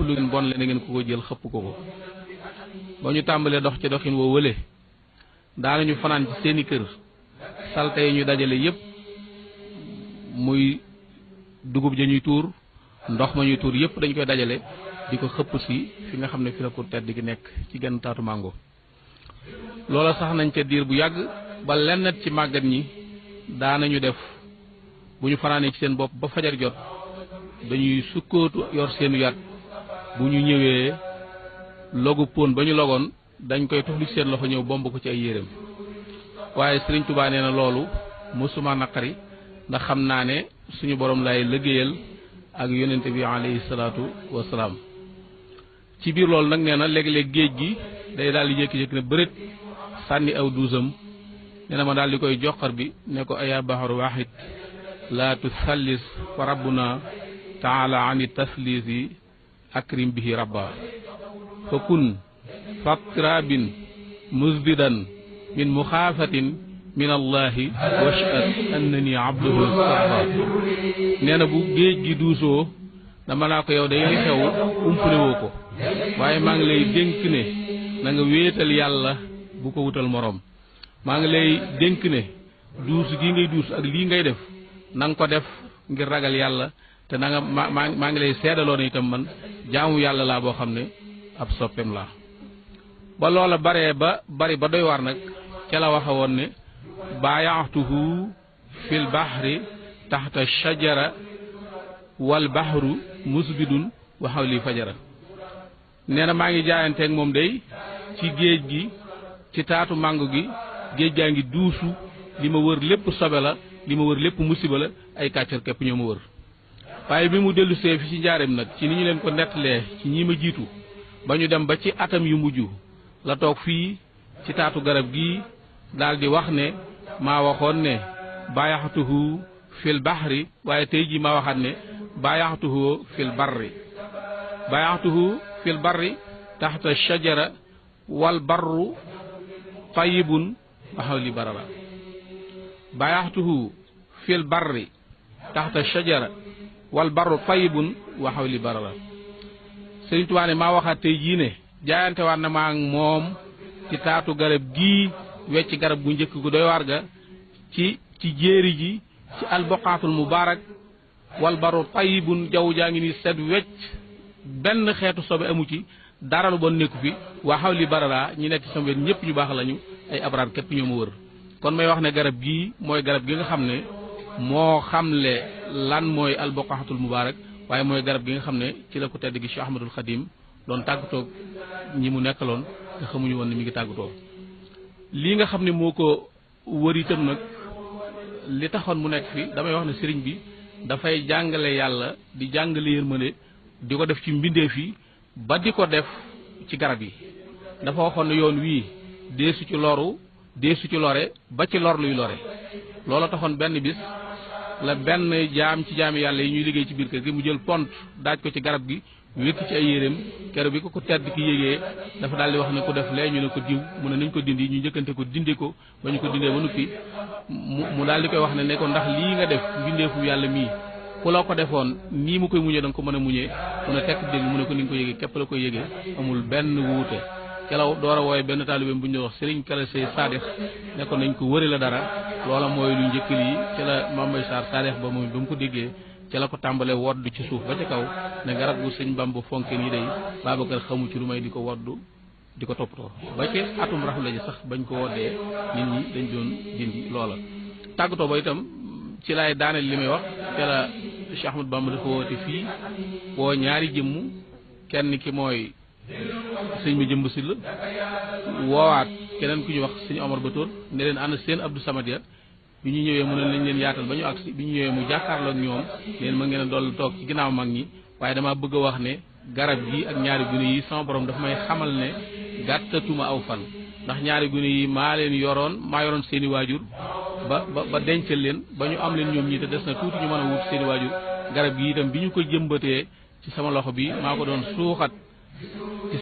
lu ngeen bon le na ngeen ko jël xëpp ko ba ñu tàmbalee dox ci doxin woo wële daanañu fanaan ci seeni kër salte yi ñu dajale yépp muy dugub ja ñuy tuur ndox ma ñuy tuur yépp dañ koy dajale di ko xëpp si fi nga xam ne fi la ko tedd gi nekk ci genn taatu mango loola sax nañ ca diir bu yàgg ba lennat ci màggat ñi daanañu def bu ñu fanaanee ci seen bopp ba fajar jot dañuy sukkootu yor seenu yat bu ñu ñëwee logu pon ba ñu logoon dañ koy tufli ci seen loxo ñëw bomb ko ci ay yéreem waaye Sëriñ Tuubaa nee na loolu mësuma naqari ndax xam naa ne suñu borom lay liggéeyal ak yonente bi alayhi salaatu wasalaam ci biir loolu nag nee na léeg-léeg géej gi day daal di jékki-jékki ne bërét sànni aw duusam nee na ma daal di koy joxar bi ne ko aya bahru wahid la tusallis fa rabbuna taala ani taslisi akrim bihi rabba fa kun fatrabin musbidan min muxaafatin min allahi washhad annani abduhu sarra nee na bu géej gi duusoo dama naa ko yow day li xew umpale woo ko waaye maa ngi lay dénk ne na nga wéetal yàlla bu ko wutal moroom maa ngi lay dénk ne duus gi ngay duus ak lii ngay def na nga ko def ngir ragal yàlla te na nga maa ngi lay seedaloo ne itam man jaamu yàlla laa boo xam ne ab soppeem laa ba loola bari ba doy waar nag ca la waxe woon ne baayaatuhu fil bahri taxta shajara wal bahru musbidun wa hawli fajara nee na maa ngi jaayanteeg moom day ci géej gi ci taatu màngo gi géej gaa ngi duusu li ma wër lépp sobe la li ma wër lépp musiba la ay kàccar képp ñoo ma wër waaye bi mu dellu see fi ci njaareem nag ci ni ñu leen ko nettalee ci ñi ma jiitu ba ñu dem ba ci atam yu mujj la toog fii ci taatu garab gii daal di wax ne maa waxoon ne baayaxatuhu fil bahri waaye tey jii maa waxaat ne baayaxatuhu fil barri baayaxatuhu fil barri taxta shajara wal barru tayyibun wa hawli barara baayaxatuhu fil barri taxta shajara wal barru tayyibun wa hawli barara Sëriñ Tuubaa ne maa waxaat tey jii ne jaayante waat na maa moom ci taatu garab gii wecc garab gu njëkk gu doy waar ga ci jéeri ji ci alboqaatul mubaarak wal baru tayyibun jaww jaa ngi ni set wecc benn xeetu sobe amu ci dara lu bon nekku fi waa xawli barara ñi nekk ci sama wet ñëpp ñu baax lañu ay abraar képp ñoo ma wër kon may wax ne garab gii mooy garab gi nga xam ne moo xamle lan mooy alboqaatul mubaarak waaye mooy garab gi nga xam ne ci la ko tedd gi Cheikh Ahmadul Xadim doon tàggatoo ñi mu nekkaloon te xamuñu woon ne mi ngi tàggatoo lii nga xam ne moo ko wër itam nag li taxoon mu nekk fi damay wax ne sëriñ bi dafay jàngale yàlla di jàngale yërmande di ko def ci mbindeef yi ba di ko def ci garab yi dafa waxoon ne yoon wii deesu ci loru deesu ci lore ba ci lor luy lore loola taxoon benn bis la benn jaam ci jaami yàlla yi ñuy liggéey ci biir kër gi mu jël pont daaj ko ci garab gi wékk ci ay yéreem keroog bi ko tedd ki yégee dafa daal di wax ne ko def lee ñu ne ko diw mu ne nañ ko dindi ñu njëkkante ko dindi ko ba ñu ko dindee ba noppi mu daal di koy wax ne ko ndax lii nga def mbindeefu yàlla mii ku la ko defoon nii mu koy muñee da nga ko mën a muñee mu ne tekk dégg mu ne ko ni nga ko yégee képp la koy yégee amul benn wuute kelaw door a wooye benn taalibeem bu ñu wax Serigne Kala Sey Sadix ne ko nañ ko wëri la dara loola mooy lu njëkk lii ci la Mambay Sarr Sadix ba moom ba mu ko déggee ci la ko tàmbalee wodd ci suuf ba ca kaw ne garab bu sëñ Bamba fonke nii day Babacar xamu ci lu may di ko woddu di ko toppatoo ba ci atum raxula ji sax bañ ko woddee nit ñi dañ doon dindi loola tàggatoo ba itam ci laay daaneel li may wax te la Cheikh Ahmad Bamba dafa woote fii woo ñaari jëmm kenn ki mooy sëñ ma jëmb si la woowaat keneen ku ñu wax sëñ Omar Batoor ne leen ànd seen Abdou Samadia bi ñu ñëwee mu ne lañ leen yaatal ba ñu agsi bi ñu ñëwee mu jàkkaarloo ak ñoom leen ma ngeen a dool toog ci ginnaaw mag ñi waaye dama bëgg a wax ne garab gi ak ñaari gune yi sama borom dafa may xamal ne gàttatuma aw fan ndax ñaari gune yi maa yoroon seeni waajur ba dencal leen ba ñu am leen ñoom ñi te des na tuuti ñu mën a wut seeni waajur garab gi itam bi ñu ko jëmbatee ci sama loxo bi maa ko doon suuxat